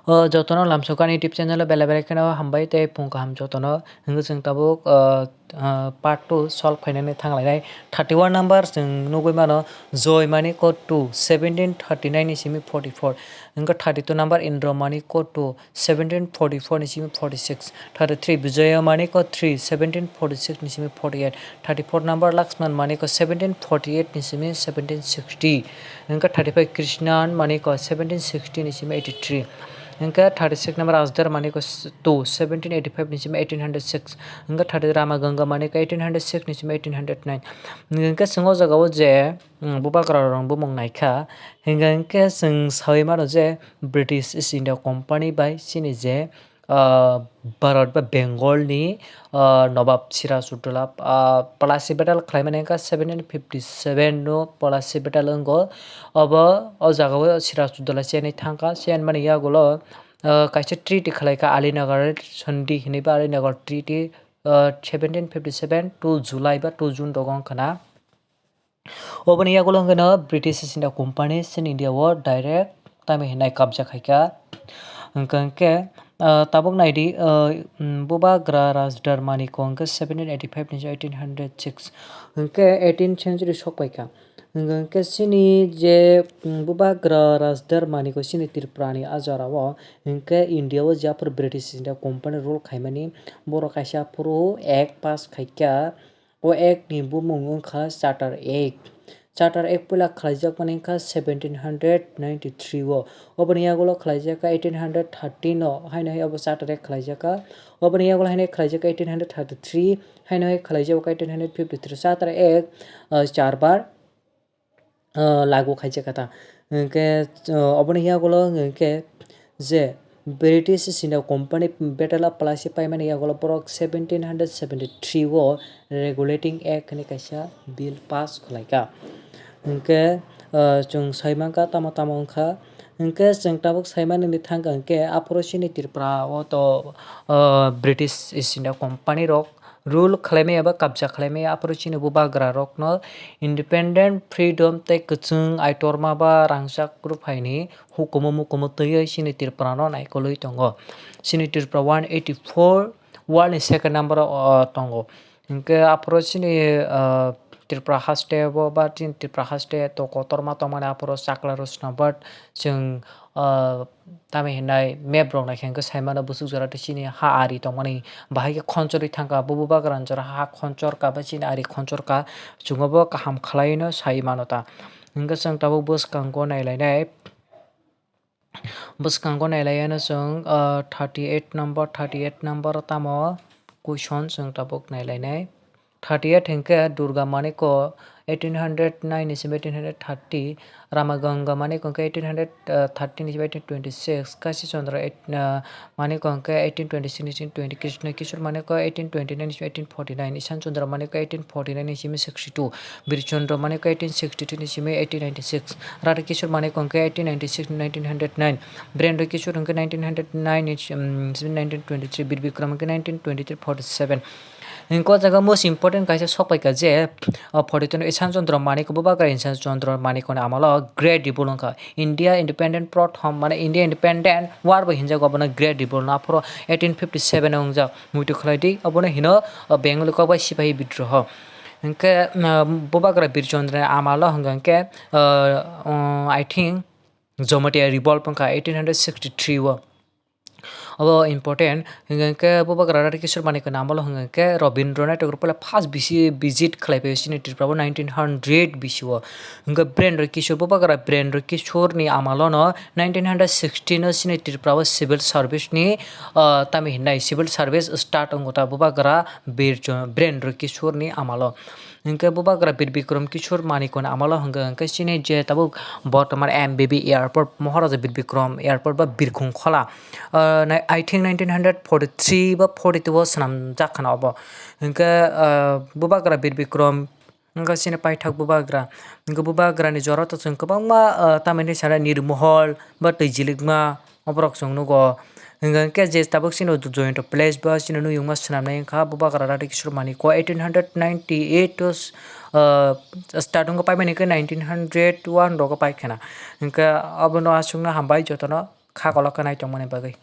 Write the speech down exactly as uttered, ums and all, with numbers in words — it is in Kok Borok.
O jotono lamsokani YouTube channel o belai belai kheno hambai tei phung kaham jotono. Hwnkhe chwng tabuk, o, o, part two solve khainani thanglainai. Thirty one number chwng nugui mano Joy Maniko two, seventeen thirty nine ni simi forty four. Hwnkhe thirty two number Indra Maniko two, seventeen forty four ni simi forty six. Thirty three Bijoya Maniko three, seventeen forty six ni simi forty eight. Thirty four number Laxman Maniko seventeen forty eight ni simi seventeen sixty. Hwnkhe thirty five Krishnan Maniko seventeen sixty ni simi eighty three. Hwnkhe thirty six number Asdar Maniko s-, two, seventeen eighty five ni simi eighteen hundred six. Hwnkhe thirty Rama Ganga Maniko eighteen hundred six ni simi eighteen hundred nine. Hwnkhe chwng o jaga o je, mm, bubagra rok bumung naikha. Hwnkhe chwng saui mano je British East India Company bai chini je, ah, Bharat ba Bengal ni, ah, Nobab Sirajuddola, ah, Palasi battle khlaimani wngkha seventeen fifty seven no Palasi battle wngo. Obo o jaga o Sirajuddola chenwi thangkha, chenmani yagulo, ah, kaisa treaty khlaikha Alinagar Sandhi hinwi ba Alinagar Treaty, ah, seventeen fifty seven two July ba two June rogo wngkha na. Oboni yagulo hwnkhe no British East India Company chini India o direct tamni hinai kabja khaikha. Hwnkhe, hwnkhe, ah, tabuk naidi, ah, mm, bubagra Rajdar Maniko hwnkhe seventeen eighty five ni eighteen hundred six. Hwnkhe eighteen century sok paikha. Hwnkhe, hwnkhe chini je, mm, bubagra Rajdar Maniko chini Tripura ni a jora o hwnkhe India o je aphuru British East India Company rule khaimani borok kaisa aphuru act pass khaikha. O act ni bumung wngkha Charter Act. Charter Act puila khlaijakmani wngkha seventeen hundred ninety three o. Oboni yagulo khlaijakha eighteen hundred thirteen o, haino hai obo Charter Act khlaijakha. Oboni yagulo haino khlaijakha eighteen hundred thirty three, haino hai khlaijakha eighteen hundred fifty three. Charter Act, ah, char bar, ah, lagu khaijak kha ta. Hwnkhe, ah, oboni yagulo hwnkhe je British East India Company Battle of Plassey paimani yagulo borok seventeen hundred seventy three o Regulating Act hinwi kaisa bill pass khlaikha. Hwnkhe, ah, chwng saimankha tamo tamo wngkha. Hwnkhe chwng tabuk saimani thangkha hwnkhe aphuru chini Tripura o to, ah, British East India Company rok rule khlaimaya ba kabja khlaimaya, aphuru chini bubagra rokno independent, freedom tei kwchwng aitorma ba rangchak rwphaini hukumu mukumu twiwi chini Tripura no naikolwi tongo. Chini Tripura one eighty four world ni second number o, o, tongo. Hwnkhe aphuru chini, o, Tripura haste bo ba chini Tripura haste to kotorma tongmani aphuru chakla rwsna but chwng, o, tamni hinai map rok naikhe hwnkhe saimano bwswk jora tei chini ha ari tongmani bahai khe khonchorwi thangkha. Bo bubagra ni jora ha khonchorkha bai chini ari khonchorkha, chwngno bo kaham khlaiwino sai mano ta. Hwnkhe chwng tabuk bwskango nailainai, bwskango nailaiyano chwng, ah, thirty eight number, thirty eight number o tamo question chwng tabuk nailainai. Thirty eight hwnkhe Durga Maniko eighteen hundred nine ni simi eighteen hundred thirty, Rama Ganga Maniko hwnkhe eighteen hundred thirty ni simi eighteen twenty six, Kashi Chandra eight, ah, Maniko hwnkhe eighteen twenty six ni simi twenty, Krishna Kishore Maniko eighteen twenty nine ni simi eighteen forty nine, Ishan Chandra Maniko eighteen forty nine ni simi sixty two, Bir Chandra Maniko eighteen sixty two ni simi eighteen ninety six, Radha Kishore Maniko hwnkhe eighteen ninety six ni nineteen hundred nine, Birendra Kishore hwnkhe nineteen hundred nine ni, um, nineteen twenty three, Bir Bikram hwnkhe nineteen twenty three forty seven. Hwnkhe o jaga most important kaisa sok paikha je, o, forty two no Ishan Chandra Manik, bubagra Ishan Chandra Manik ni amalo Great Revolt wngkha. India Independent Prothom, mane India Independent War bo hinjago, abono Great Revolt no aphuru eighteen fifty seven o wngjak. Muitu khlai di, abono hino, o, Bengali kok bai sipahi bidroho. Hwnkhe, o, bubagra Bir Chandra ni amalo hwnkha hwnkhe, o, o, I think Jamatia Revolt wngkha eighteen hundred sixty three o. Obo important, hwnkhe bubagra Radha Kishore Manikya ni amolo hwnkhe Rabindranath Tagore puila first bisi visit khlai phaio chini Tripura o nineteen hundred bisi o. Hwnkhe Birendra Kishore, bubagra Birendra Kishore ni amalo no nineteen hundred sixteen o chini Tripura o civil service ni, ah, tamni hinai civil service start wngo ta bubagra Bir Ch-, Birendra Kishore ni amalo. Hwnkhe bubagra Bir Bikram Kishore Manikya ni amalo hwnkhe, hwnkhe chini je tabuk bortoman M B B airport, Maharaja Bir Bikram airport ba Birkhung Khola. Ah, nai-, I think nineteen hundred forty three ba forty two o swnamjak khana obo. Hwnkhe, ah, bubagra Bir Bikram, hwnkhe chini paithak bubagra. Hwnkhe bubagrani jora to chwng kwbangma, ah, tamni sana Nirmohol ba Twijilikma, oborok chwng nugo. Hwnkhe je tabuk chini Jayanta Palace ba chini nuyungma swnamnai wngkha, bubagra Radha Kishore Manikya eighteen hundred ninety eight o, ah, start wngkha, paimani khe nineteen hundred one rogo paikhana. Hwnkhe abono aswkno hambai jotono. kha kolok khe nai tongmani bagwi.